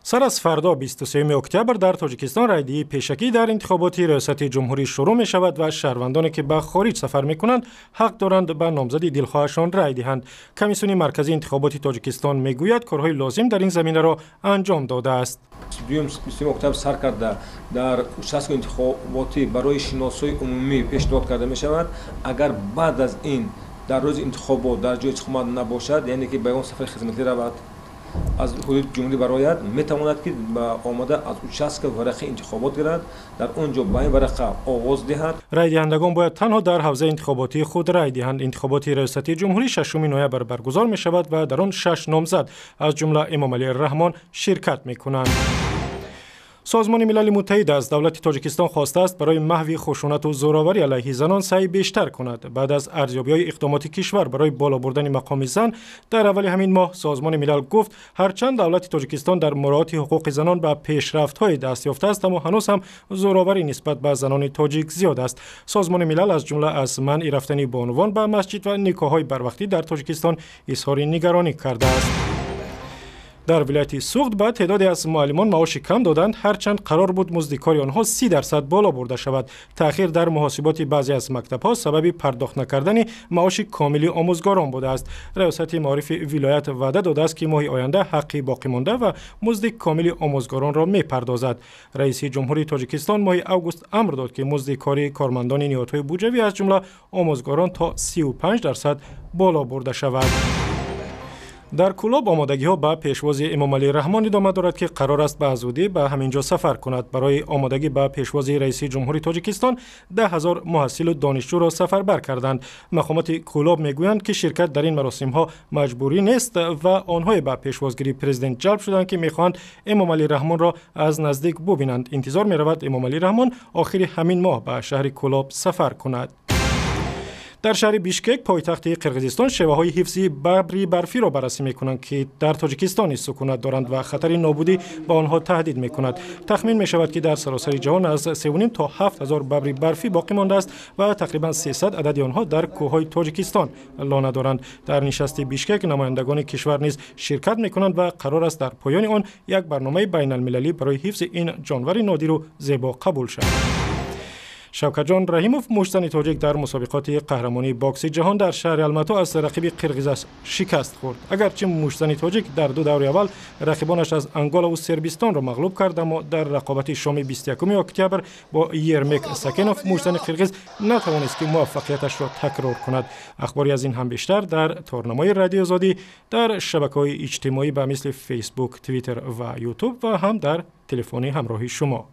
Сар аз фардо, 23 октябр, дар Тоҷикистон райдиҳии пешакӣ дар интихоботи риёсати ҷумҳурӣ шурӯъ мешавад ва шаҳрвандоне, ки ба хориҷ сафар мекунанд, ҳақ доранд ба номзади дилхоҳашон рай диҳанд. Комиссиони марказии интихоботи Тоҷикистон мегӯяд, корҳои лозим дар ин заминаро анҷом додааст. 23 октябр сар карда дар участка интихоботӣ барои шиносои умумӣ пешниҳод карда мешавад. Агар баъд аз ин дар рӯзи интихобот дар ҷои истиқомат набошад, яъне ки ба ягон сафари хизматӣ равад, аз ҳудуди ҷумҳурӣ барояд, метавонад, ки омада аз участка варақаи интихобот гирад, дар он ҷо ба ин варақа овоз диҳад. Райдиҳандагон бояд танҳо дар ҳавзаи интихоботии худ рай диҳанд. Интихоботи риёсати ҷумҳурӣ 6 ноябр баргузор мешавад ва дар он шаш номзад, аз ҷумла Эмомалӣ Раҳмон, ширкат мекунанд. Созмони Милали Муттаҳид аз давлати Тоҷикистон хостааст, барои маҳви хушунату зӯроварӣ алайҳи занон саъй бештар кунад. Баъд аз арзёбиҳои иқдомоти кишвар барои боло бурдани мақоми зан дар аввали ҳамин моҳ, Созмони Милал гуфт, ҳарчанд давлати Тоҷикистон дар муроати ҳуқуқи занон ба пешрафтҳое даст ёфтааст, аммо ҳанӯз ҳам зӯроварӣ нисбат ба занони тоҷик зиёд аст. Созмони Милал аз ҷумла аз манъи рафтани бонувон ба масҷид ва никоҳҳои барвақтӣ дар Тоҷикистон изҳори нигаронӣ кардааст. Дар вилояти Суғд ба теъдоде аз муаллимон маоши кам доданд, ҳарчанд қарор буд музди кори онҳо 30% боло бурда шавад. Таъхир дар муҳосиботи баъзе аз мактабҳо сабаби пардохт накардани маоши комили омӯзгорон будааст. Раёсати маорифи вилоят ваъда додааст, ки моҳи оянда ҳаққи боқимонда ва музди комили омӯзгоронро мепардозад. Раиси ҷумҳурии Тоҷикистон моҳи август амр дод, ки музди кори кормандони ниҳодҳои буҷавӣ, аз ҷумла омӯзгорон, то 35% боло бурда шавад. Дар Кӯлоб омодагиҳо ба пешвози Эмомалӣ Раҳмон идома дорад, ки қарор аст ба зудӣ ба ҳамин ҷо сафар кунад. Барои омодагӣ ба пешвози раиси ҷумҳури Тоҷикистон 10 000 муҳассилу донишҷӯро сафарбар карданд. Мақомоти Кӯлоб мегӯянд, ки ширкат дар ин маросимҳо маҷбурӣ нест ва онҳое ба пешвозгирии президент ҷалб шуданд, ки мехоҳанд Эмомалӣ Раҳмонро аз наздик бубинанд. Интизор меравад, Эмомалӣ Раҳмон охири ҳамин моҳ ба шаҳри Кӯлоб сафар кунад. Дар шаҳри Бишкек, пойтахти Қирғизистон, шеваҳои ҳифзи бабри барфиро баррасӣ мекунанд, ки дар Тоҷикистон низ сукунат доранд ва хатари нобудӣ ба онҳо таҳдид мекунад. Тахмин мешавад, ки дар саросари ҷаҳон аз 3,5 то 7 ҳазор бабри барфӣ боқӣ мондааст ва тақрибан 300 адади онҳо дар кӯҳҳои Тоҷикистон лона доранд. Дар нишасти Бишкек намояндагони кишвар низ ширкат мекунанд ва қарор аст дар поёни он як барномаи байналмилалӣ барои ҳифзи ин ҷонвари нодиру зебо қабул шавад. Шавкатҷон Раҳимов, муштзани тоҷик, дар мусобиқоти қаҳрамонии бокси ҷаҳон дар шаҳри Алмато аз рақиби қирғизаш шикаст хӯрд. Агарчи муштзани тоҷик дар ду даври аввал рақибонаш аз Анголаву Сербистонро мағлуб кард, аммо дар рақобати шоми 21 октябр бо Ермек Сакенов муштзани қирғиз натавонист, ки муваффақияташро такрор кунад. Ахбори аз ин ҳам бештар дар торнамои Радиои Озодӣ, дар шабакаҳои иҷтимоӣ ба мисли Фейсбук, Твиттер ва Ютуб ва ҳам дар телефони ҳамроҳи шумо.